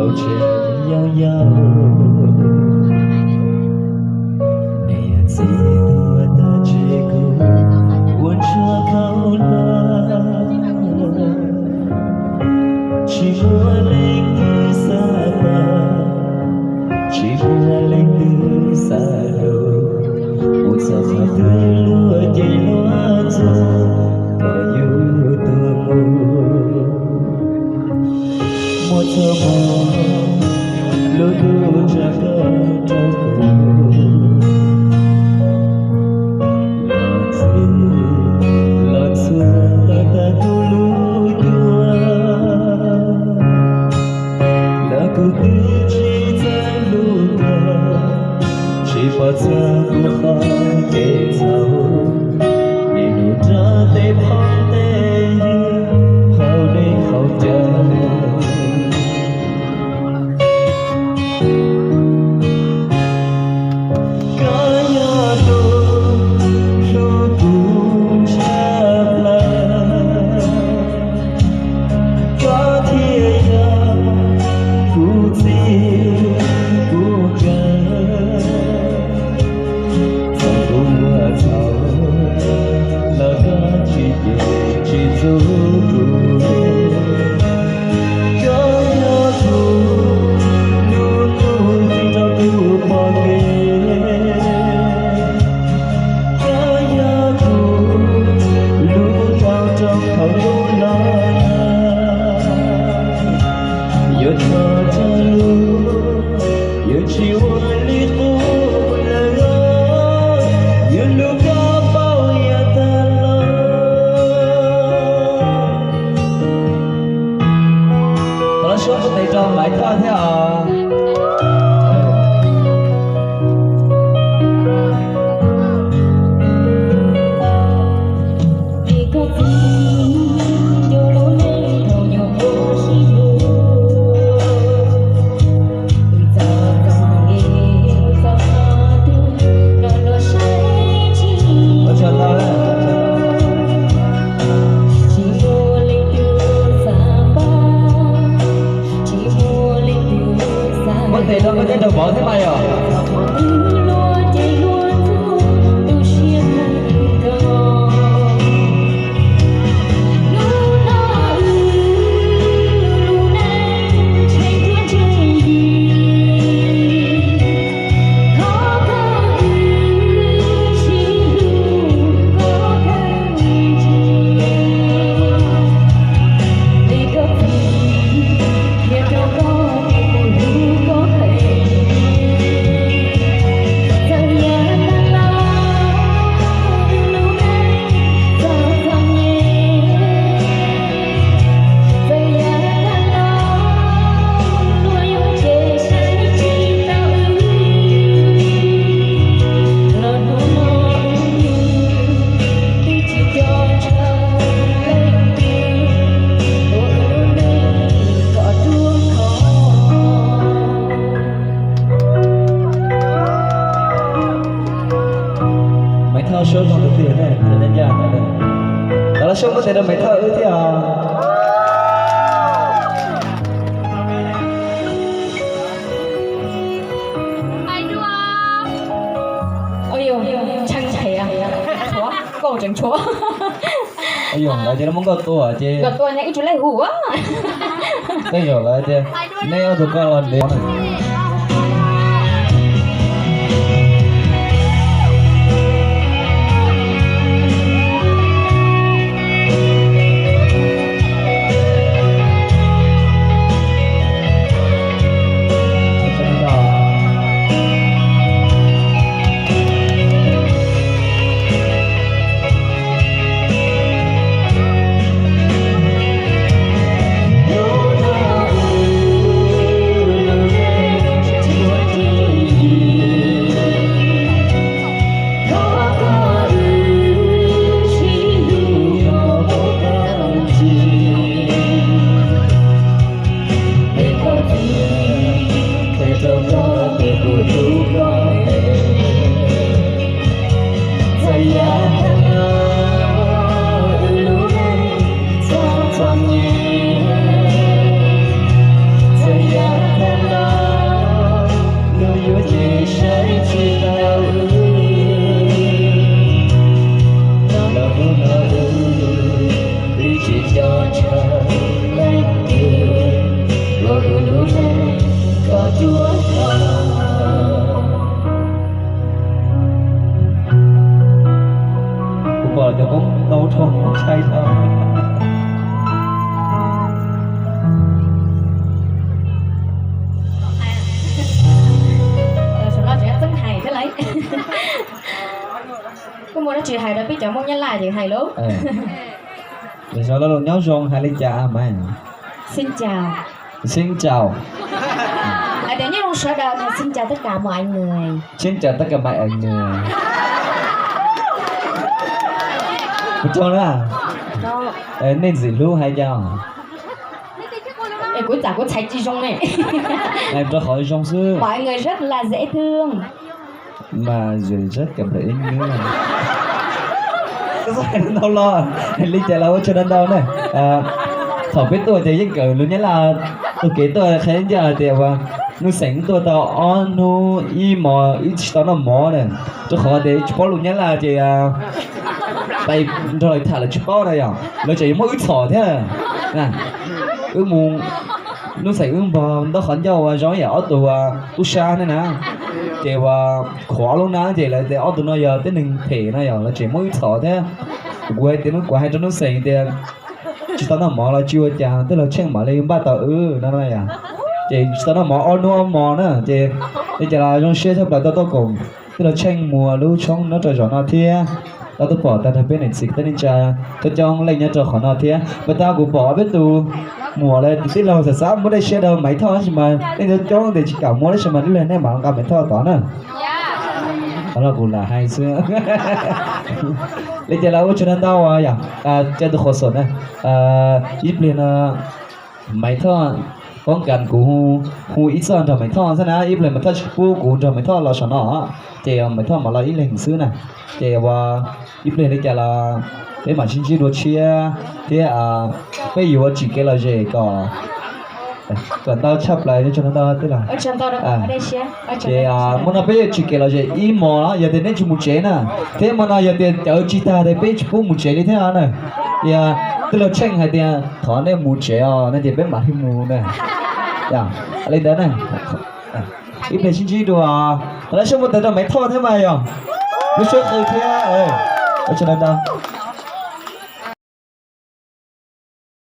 Tseem yau yau, niam txiv tuag tag ces kuv ua ntsuag khaub hlab. Tsis muaj leej twg xav tau, tsis muaj leej twg xav hlub, mus txog qhov twg luag ces luag ntxub kom yus tuag mus. Muab txoj hmoov lub ntuj tsa koj rau kuv, los txhua los tag kuv lub cuab, los kuv twb tsis txawj hlub koj, tsis pom txog kuv qhov kev txhaum, niaj hnub nrog tej phooj tej ywg haus dej haus cawv. Koj yog tus hlub kuv tshaj plaws, koj thiaj yog kuv txij kuv nkawm. Txawm kuv ua txhaum los koj tsis cem tsis ntxub kuv. Koj yog kuv lub ntuj txij rau kuv pom kev. Koj yog kuv lub hmoov rau thaum hnub no. Yuav thov txog lub, yuav tsis ua li qub lawm, yuav hlub koj paub yav tag los. Thov lub suab npuaj tes rau Maiv Thoj thiab os. Muab tes rau koj thiab rau vauv thiab mas yog. Maiv Thoj suab zoo tiag tiag ne, txawm neeg ncaj no. Thov lub suab npuaj tes rau Maiv Thoj wb thiab os. Ua yog, tshee phem, tshuav, nkauj tseem tshuav. Ua yog lawv tias lub Hmoob nkauj tua ces nkauj tua ne wb tsis laij hu. Tej zaum lawv tias neb ob tug koj los ntev. Tsis hais rau peb cov Hmoob Nyab Laj ces hais lauj. Nyob zoo hais li cas mas? Xin chào. Xin chào. Hais tias nyob zoo sawv daws no, xin chào tất cả mọi người. Xin chào tất cả mọi người. Puas tsaug na? Nej ntxim hlub hais cas? Kuv tsam kuv txhais tsis zoo ne. Rau qhov zoo xwb. Mọi người rất là dễ thương. Mà dù rất cảm thấy ntau los, li cas los ua tsaug ntau ntau na. Thaum peb tuaj ces yeej kawm lus Nyab Laj, tus kev tuaj qhia ncaj hais tias Nuj Xeem tuaj tau ob hnub ib hmos wb tsis tau noj mov na, rau qhov tias tsis paub lus Nyab Laj ces pais nrog lawv tham lawv tsis paub na yom, lawv tseem yuav muab wb txhom thiab. Wb mus, Nuj Xeem wb npog ntaub qhov ncauj uas zoo ib yam ob tug tub sab ne na, ces uas khuam ob lub nab ces lawv tias ob tug no yog tib neeg phem no yom, lawv tseem muab wb txhom thiab. Kuv hais tias, kuv hais rau Nuj Xeem tias tsis tau noj mov los tsis ua cas, tej laug Tsheej mam li npaj tau wb no na yom. Ces tsis tau noj mov ob hnub ob hmos na, ces li cas los zoo siab tshaj plaws tau tuaj koom tej laug Tsheej Muas lub tshoob nyob rau zos no thiab. Tau tuaj pom tag nrho peb niam txiv kwv tij neej tsa coob coob leej nyob rau qhov no thiab. Puag ta kuv pom peb tus muam lawv tij laug xav xav muab dej siab rau Maiv Thoj tab sis mas leej coob coob ces tsis kam muab tab sis mas nej mam nqa Maiv Thoj tod na. Qhov no kuv lam hais xwb. Li cas los ua tsaug ntau ntau yom, cov tus qhuas xom na. Ib pliag no Maiv Thoj, poob kas kuv hu ib txoj nrog Maiv Thoj xwb na, ib pliag Maiv Thoj tsis pub kuv nrog Maiv Thoj los saum no, ces Maiv Thoj mam los ib leeg xwb na. Ces ua ib pliag li cas los peb mam sib ntsib dua tshiab thiab, peb yuav tsim kev lom zem kom, kom ntau tshaj plaws, ua tsaug ntau ntau tij laug. Ces hmo no peb yuav tsim kev lom zem ib hmos, yog tias neb tsis mus tsev na, thiab hmo no yog tias cawv tsis tag ces peb tsis pub mus tsev li thiab na. Yog tij laug Tsheej hais tias thov nej mus tsev os no ces peb mam li mus na. Li ntawd na. Ib pliag sib ntsib dua. Thov nej sib npuab tes rau Maiv Thoj thiab mas yog, lub suab qw thiab. Ua tsaug ntau ntau.